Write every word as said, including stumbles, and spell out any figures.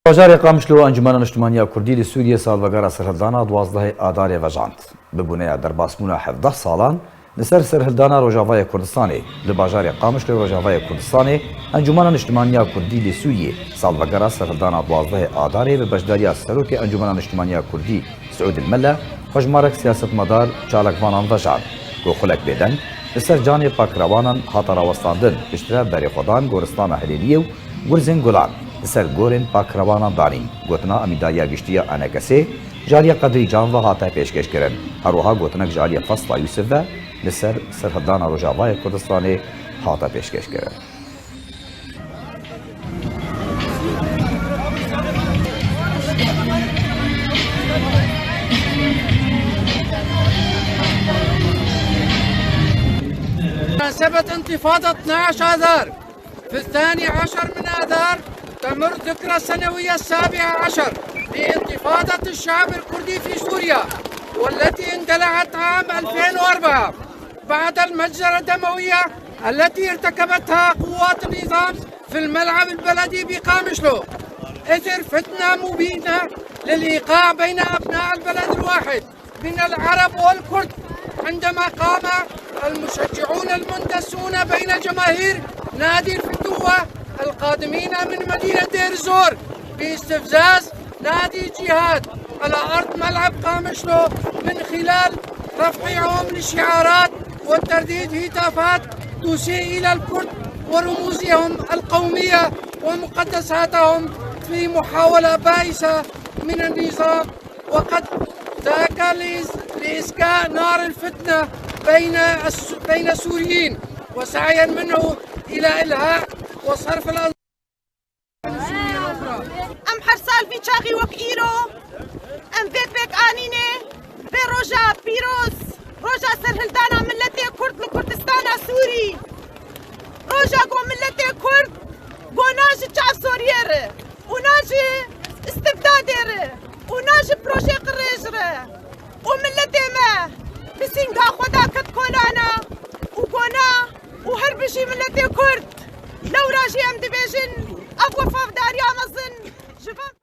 Bajarê Qamişlo, Encûmena Niştimaniya Kurdî li Sûriyê salvegera serhildana duwazdehê Adarê vejand. Bi boneya derbasbûna hevdeh salan li ser serhildana Rojavayê Kurdistanê, li bajarê Qamişloyê Rojavayê Kurdistanê, Encûmena Niştimaniya Kurdî li Sûriyê salvegera serhildana duwazdehê Adarê bi beşdariya Serokê Encûmena Niştimaniya Kurdî Siûd El Mele, hejmarek siyasetmedar û çalakvanan vejand, ku xulek bêdeng li ser canê pakrewanan hate rawestandin, piştre berê xwedan Goristana Hilêliyê û Gurzên Gulan li ser gorên pakrewanan danîn. Gotina Amîdariya Giştî ya ENKSê ji aliyê Qedrî Can ve hate pêşkêşkirin. Her wiha gotinek ji aliyê Fesla Yûsif ve li ser serhildana Rojavayê Kurdistanê hate pêşkêşkirin. مناسبة انتفاضة اثناعش آذار، في الثاني عشر من آذار تمر ذكرى السنوية السابعة عشر لانتفاضة الشعب الكردي في سوريا، والتي اندلعت عام ألفين وأربعة بعد المجزرة الدموية التي ارتكبتها قوات النظام في الملعب البلدي بقامشلو، إثر فتنة مبينة للإيقاع بين أبناء البلد الواحد من العرب والكرد، عندما قام المشجعون المندسون بين جماهير نادي الفتوة القادمين من مدينة دير الزور باستفزاز نادي الجهاد على أرض ملعب قامشلو من خلال رفعهم لشعارات وترديد هتافات تسيء إلى الكرد ورموزهم القومية ومقدساتهم في محاولة بائسة من النظام، وقد ذاك لإس-، لإسكاء نار الفتنة بين الس-، بين السوريين، وسعيا منه إلى إلهاء وصرف الأنظار. Em her sal vî çaxî wek îro, em vê pêk anînê, vê roja pîroz, roja serhildana miletê Kurd li Kurdistana Sûrî, roja ku miletê Kurd gona ji çav Sûriyê re û na ji istibdadê re û na ji projê qirêj re û miletê me bi sînga xwe da ket kolana û gona û her bijî miletê Kurd. Lewra jî em dibêjin ev wefadariya mezin ji van